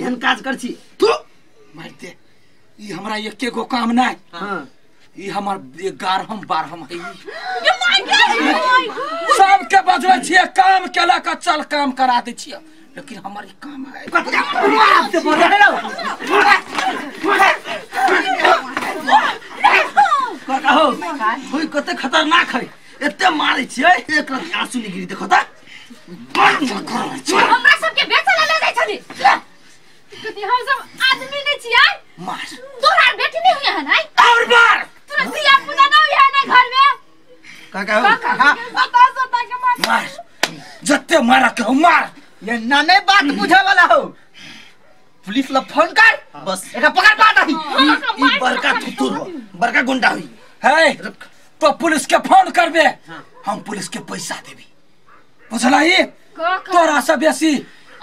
एहन काज कर छी तू मार दे। ई हमरा एके गो काम नै। हां ई हमर 11 12 है। सबके बजबै छियै काम केला का चल काम करा दै छियै लेकिन हमर ई काम है। से बोल रहे हो काका हो होई कते खतरनाक है एते मारै छियै एक रति आंसू निकली देखो त हमरा सबके बेचला ले जाय छली कथि हम सब आदमी नै छियै। मार तोरा बेटी नहीं हुई है ना और मार तोरा सिया पूजा ना हुई है ना घर में। काका हो सता सता के मार मार जत्ते मारा के मार। ये ना नहीं बात बुझे वाला हो पुलिस ला फोन कर बस एकरा पकड़ बात आही। ई बड़का थुथुर हो बड़का गुंडा हुई है तो पुलिस के फोन करबे हम पुलिस के पैसा देबी बुझलही। तोरा से बेसी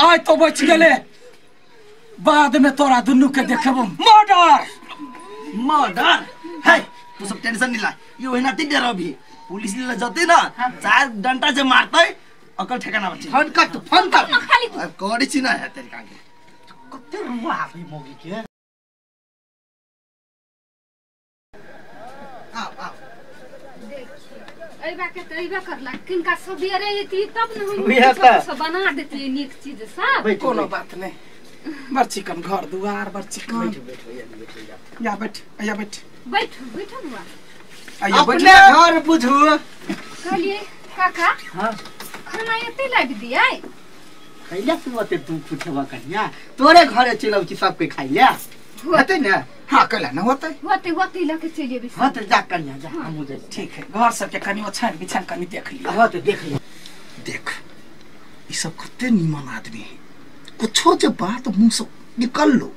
आय तो बच गेले बाद में तोरा दुन्नू के देखबो मर्डर मर्डर है। तू सब टेंशन नहीं ला ये ओहिना तीन डर अभी पुलिस ले जते ना चार डंडा जे मारतै अकल ठिकाना बची। फोन कर तू फोन कर अब करी छी ना है तेरी कांगे कते रुआ आबे मोगी के। आओ आओ एबा के त एबा करला किनका सबेरे एती तब न हम सब बना देती नीक चीज सब। कोनो बात नहीं बड़ चिकन घर दुआर बड़ चिकन। बैठ बैठ भैया बैठ या बैठ या बैठ बैठ बैठ बुआ अपने घर बुझू। कहलिए काका हां खाना एते लाबि दियै खैला तू ओते तू पुछबा कन्या तोरे घरे चलौ छी सब कोई खाइला होतै ना। हां कहला ना होतै होतै होतै लके चलि जेबै। हां त जा कन्या जा हमहु जाय। ठीक है घर सबके कनी ओछान बिछान कनी देख लियो। हां त देख लियो। देख ई सब कते नीमन आदमी है कुछो जे बात मुंह से निकल लो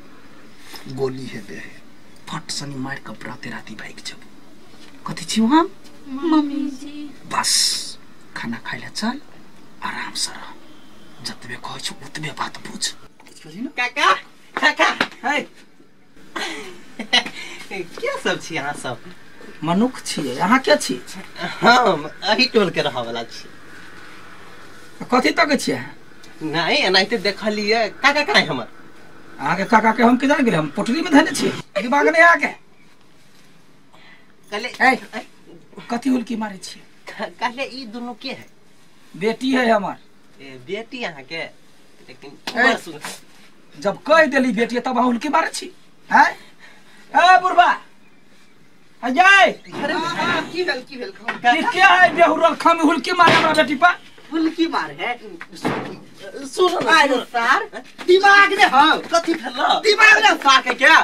गोली हेबे है फट सनी मार के राते राती भाग जब। कथी छी हम मम्मी जी बस खाना खाइला चल आराम से रह जतबे कहै छु उतबे बात बुझ। काका काका है के सब छी अहाँ सब? मनुख छी अहाँ के छी? हम एही टोल के रहऽ वाला छी। कथी तक छी अहाँ? नहीं एनाहिते देखलियै। काका कहाँ हमर? अहाँके काका के हम के जान गेलै हम पोटरी में धने छी दिमाग नहीं आके कहले कथी हुलकी मारै छी? कहले ई दुनू के है? बेटी है हमर। ए बेटी अहाँ के? लेकिन जब कह देली बेटी तब अहाँ हुलकी मारै छी हैं? ए बुढ़बा अजय की भेल की भेल ई के है बेहुरल खम हुलकी मारे हमरा बेटी पर? हुलकी मार है सुन ना सर दिमाग ने हो कथी भेल दिमाग ने सार के क्या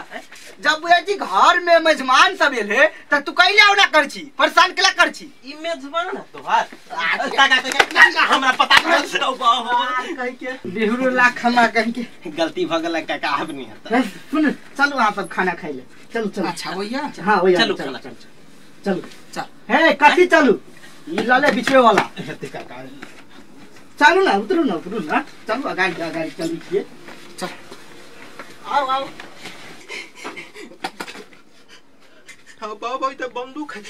जब बुआ जी घर में मेजमान सब एले त तू कैला ओना कर छी परेशान केला कर छी? ई मेजमान है तोहार काका काका हमरा पता नहीं कहि के बेहुरो ला खाना कहि के गलती भ गेल काका आब नहीं हत। सुन चलू अहाँ सब खाना खाइ ले चलू चलू। अच्छा भैया हां भैया चलू खाना चलू चल हे कथी चलू ई लले बिछवे वाला हेते काका चलू ना उतरू ना उतरू ना चलू अगाडि अगाडि चलू छियै चल आओ आओ। हाँ बाबा ई त बंदूक है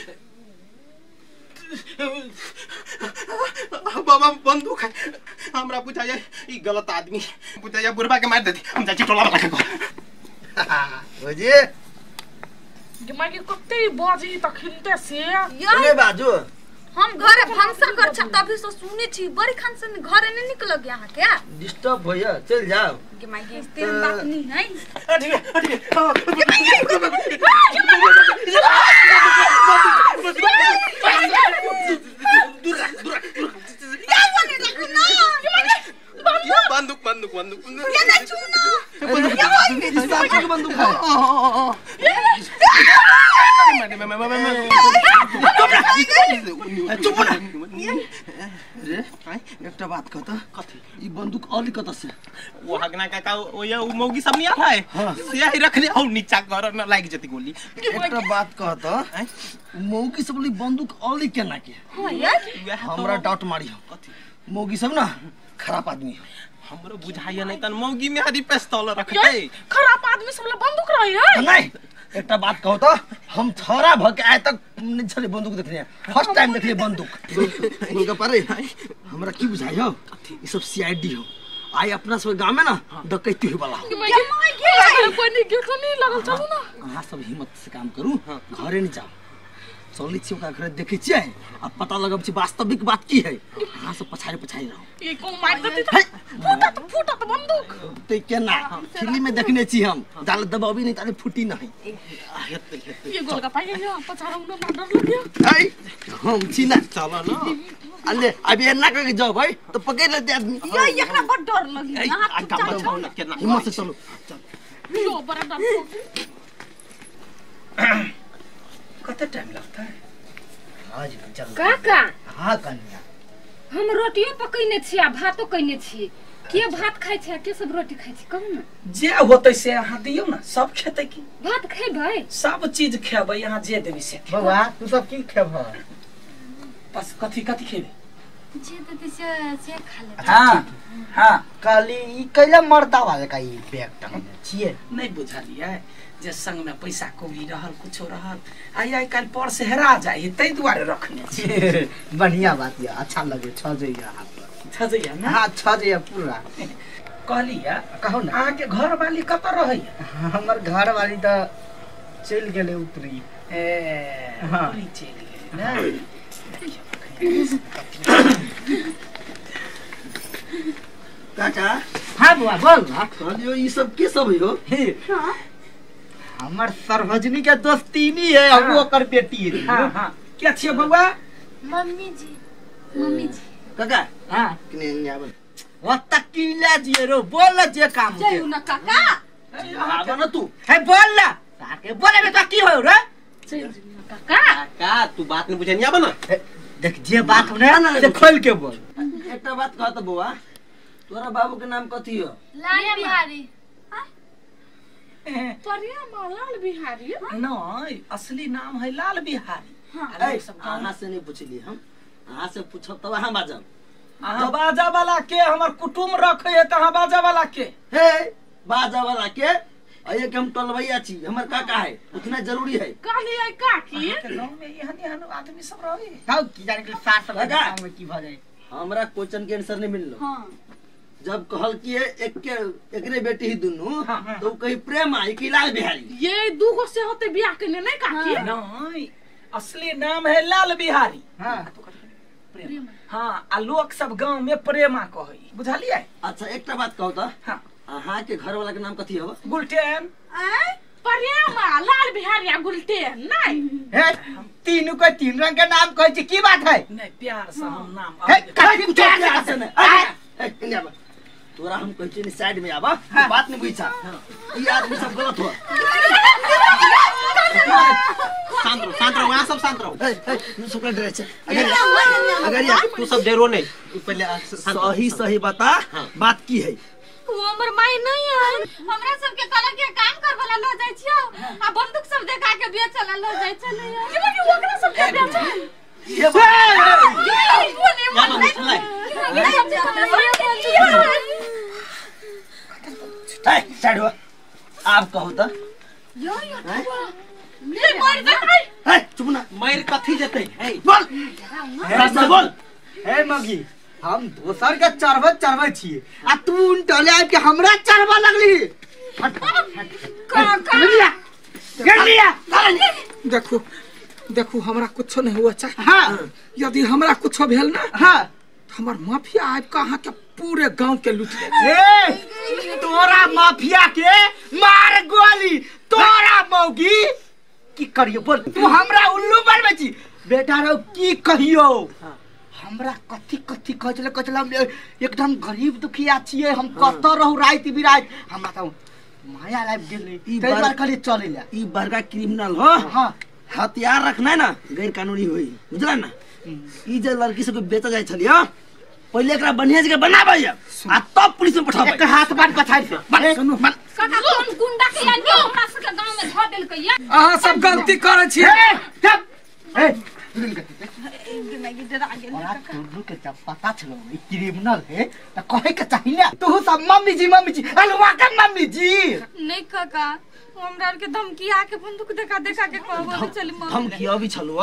बाबा बंदूक है हमरा बुझाइए ई गलत आदमी बुझाइए बुढ़बा के मार देती हम जाइ छी टोला वाला के घर। बुझे गे माय कते बाजी तखिनते से ने बाजू हम घर भंसा कर छ तभी से सुने छी बड़ी खान से घरे नहीं निकल गया हां क्या डिस्टर्ब होया चल जाओ। गे माय गे इस बात नहीं है। अरे अरे दूर दूर बंदूक बंदूक बंदूक ये ना छूना इस साची के बंदूक है। चुप ना रे एकटा बात कह त कथी ई बंदूक अली कत से? वो हगना काका ओया उ मौगी सब नहीं आता है से ही रख ले औ नीचा कर न लाग जती गोली। एकटा बात कह त मौगी सब ली बंदूक अली केना के? हां यार हमरा डाउट मारी हो कथी मौगी सब ना खराब आदमी हो। हमरो बुझाइया नहीं तन मौगी में हरी पिस्तौल रखते खराब आदमी सब ला बंदूक रही है नहीं। एकटा बात कहू त हम थोड़ा भ के आय तक नहीं छले बंदूक देखने फर्स्ट टाइम देखले बंदूक। गोलगप्पा रे हमरा की बुझाइ हो ई सब सीआईडी हो आई अपना सब गांव में ना डकैती होय वाला हो। माय कोई नहीं गेट नहीं लागल चलू ना। अहाँ सब हिम्मत से काम करू, घरे नहीं जाओ। चलै छी ओकरा घरे देखै छियै आ पता लगब छी वास्तविक बात की है। अहाँ सब पछाड़ि पछाड़ि रहू। ये को मार देती त फूटत फूटत बंदूक ते केना फिल्म में देखने छी हम, जाल दबाबी नहीं ताले फूटी नहीं। हेतै हेतै ये गोलगप्पा ये पछाड़ू ना डर लगिया। है हम छी ना चल ना अले अभी एना कह के जाओ भाई तो पकड़ लेते आदमी। ये एकरा बड़ डर लगी। अहाँ चुपचाप केना हिम्मत से चलो चल। यो बड़ा डर। कते टाइम लगता है? आज चल काका। हां कन्या हम रोटियो पकैने छी आ भातो कैने छी। के भात खाइ छै के सब रोटी खाइ छै कहू ना? जे होतै से अहाँ दियौ ना, सब खेतै की? भात खेबै सब चीज खेबै, अहाँ जे देबी से। बौआ तू सब की खेबह? बस कथी कथी खेबै? जे देतै से खा लेबै। हां हां कहली ई कैला मर्दा वाला का ई बैग टंगने छियै? नहीं बुझलियै जे संग में पैसा कौड़ी रहल कुछो रहल आई आई काल्हि पर्स हेरा जाय तै दुआरे रखने छी। बढ़िया बात ये, अच्छा लगे छजैया हाथ पर। छजैया ना? हां छजैया पूरा। कहलियै कहू ना अहाँ के घर वाली कतऽ रहैया? हमर घर वाली तऽ चलि गेलै उपरी। ए उपरी चलि गेलै ना। काका। हां बुआ बोल ना। कहलियो ई सब के सब हो? हां हमर सरभजनी के दोस्तीनी है, हम ओकर बेटी है। हां हां क्या छियै बौआ? मम्मी जी। मम्मी जी। काका। हां कने आबन ओत कीला जिए रो बोल जे काम जइउ ना काका। आबन ना तू। हे बोल ना साके बोलेबे त की होय रे? चल काका। काका तू बात नहीं बुझे नहीं आबन ना। देख जे बात होने ना से खोल के बोल। एकटा बात कह त बौआ, तोरा बाबू के नाम कथी हो? लाल बिहारी। प्रेमा लाल बिहारी? नहीं असली नाम है लाल बिहारी। अहाँ से नहीं पूछलिए हम, अहाँ से पूछब तब अहाँ बाजब। अहाँ बाजा वाला के हमर कुटुम रखे है त अहाँ बाजा वाला के? हे बाजा वाला के अये के हम टलवैया छी, हमर काका है उतना जरूरी है। कहलियै काकी गांव में एहन एहन आदमी सब रहे हौ की जाने के साथ सब गांव में की भ जाए। हमरा क्वेश्चन के आंसर नहीं मिललो। हां जब कहल कि एक के एकरे बेटी ही दुनू तो कहीं प्रेम आई कि लाल बिहारी? ये दूगो से होते बियाह केने नहीं काकी? नहीं असली नाम है लाल बिहारी। हां प्रेम। हां आ लोग सब गांव में प्रेमा कहै बुझलियै? अच्छा एकटा बात कहू त। हां अहाँ के घर वाला के नाम कथी हव? गुलटेन। आय प्रेमा लाल बिहारी आ गुलटेन नहीं? हे तीनों के तीन रंग के नाम कहै छी की बात है? नहीं प्यार से हम नाम हे कथी प्यार से नहीं। ए कने आबा तोरा हम कहै छी साइड में आबा, बात नहीं बुझा। ई आदमी सब गलत हो। शांत रहो शांत रहो, वहां सब शांत रहो। ए ए सब डरे छै। अगर यार तू सब डरो नहीं, पहले सही सही बता बात की है। वो हमर माई नहीं है, हमरा सब के कहलक के काम कर वाला ल जाय छियो आ बंदूक सब देखा के बेचला ल जाय छलै। की बाकी ओकरा सब के बेचल? ये बात या मम्मी चल। ए साइड हो आप कहू त। यो यो ले मर जतै। ए चुप ना। मर कथी जतै? ए बोल रास्ता बोल। हे मगी हम दोसर के चढ़बै चढ़बै छी आ तू उनटले आबि के हमरा चढ़बा लगली। काका लिया देखू देखू हमरा कुछो नहीं हुआ चाहे। हां यदि हमरा कुछो भेल ना हां हमर माफिया आबि के अहाँ के पूरे गांव के लूट ले। ए तोरा माफिया के मार गोली तोरा मौगी की करियो बोल? तू हमरा उल्लू बनबै छी बेटा रो की कहियो? हमरा कथी कथी कहै छलै कहै छलै हम एकदम गरीब दुखिया छियै, हम कतऽ रहू राति बिराति, हमरा तऽ माया लाबि गेलै ताहि दुआरे कहलियै चलै लए। ई बड़का क्रिमिनल हो। हां हथियार रखना ना गैर कानूनी होई बुझला ना। ई जे लड़की सब के बेचल जाय छलियै पहिले एकरा बढ़िया जगह बनाबै आ तब पुलिस में पठाबै। एक हाथ बांध पछाड़ि से। सुनू काका कोन गुंडा के आनि के हमरा सब के गांव में धऽ देलकै या? अहाँ सब गलती करै छी। ए चुप ए तोरा के जब पता छलो ई क्रिमिनल है त कहे के चाही ना। तू सब मम्मी जी मम्मी जी अलवा के मम्मी जी। नहीं काका हमरा आर के धमकी आके बंदूक देखा देखा के कहबो चली मम्मी। धमकी अभी छलो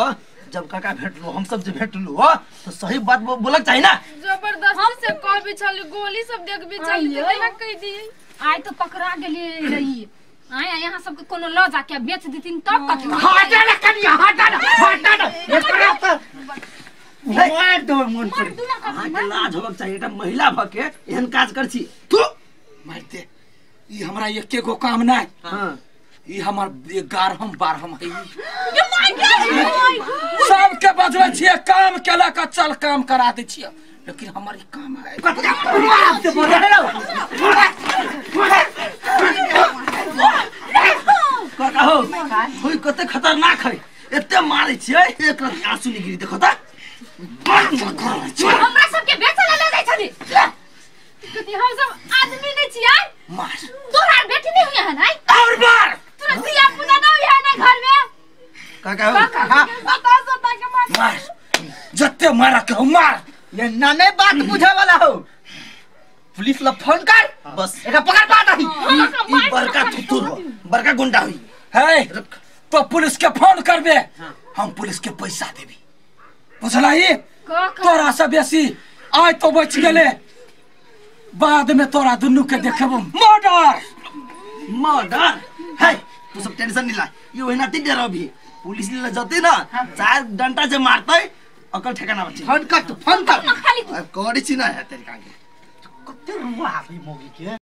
जब काका भेटलो हम सब जे भेटलो तो सही बात बोलक चाही ना। जबरदस्ती से कहबी छली गोली सब देखबी छली त केना कह दिए। आइ तो पकड़ा गेलिए रही आया यहाँ सबके कोनो ल जाके बेच देथिन तब कथी हटा ना कनिया हटा ना हटा ना एकरा त मार दो मन पर अहाँके लाज होबक चाही एकटा महिला भ के एहन काज कर छी तू मार दे ई हमरा एके गो काम नै हां ई हमर 11 12 है ये my गे सबके बजबै छियै काम केला का चल काम करा दै छियै लेकिन हमर ई काम है से बोल रहे हो काका हो होई कते खतरनाक है एते मारै छियै एक रति आंसू नि गिरी देखो त हमरा सबके बेचला ल जाइ छली कथी हम सब आदमी नै छियै मार तोरा बेटी नहीं हुई है ना और मार तोरा दिया पूजा नहीं हुई है ना घर में काका हो सता सता के मार मार जत्ते मारा के मार ये नाने बात बुझे वाला हो पुलिस ल फोन कर बस एकरा पकड़ पा दही ई बड़का थुथुर हो बड़का गुंडा होई है तो पुलिस के फोन करबे हम पुलिस के पैसा देबी बुझलही तोरा से बेसी आइ तो बच गेले बाद में तोरा दुनू के देखबो मर्डर मर्डर है तू सब टेंशन नहीं ला ये ओहिना ती डरबी पुलिस ले जते ना चार डंडा जे मारतै अकल ठेकाना बची फोन कर तू फोन कर खाली करै छी ना है तरीका के कते रुआ आबे मोगी के।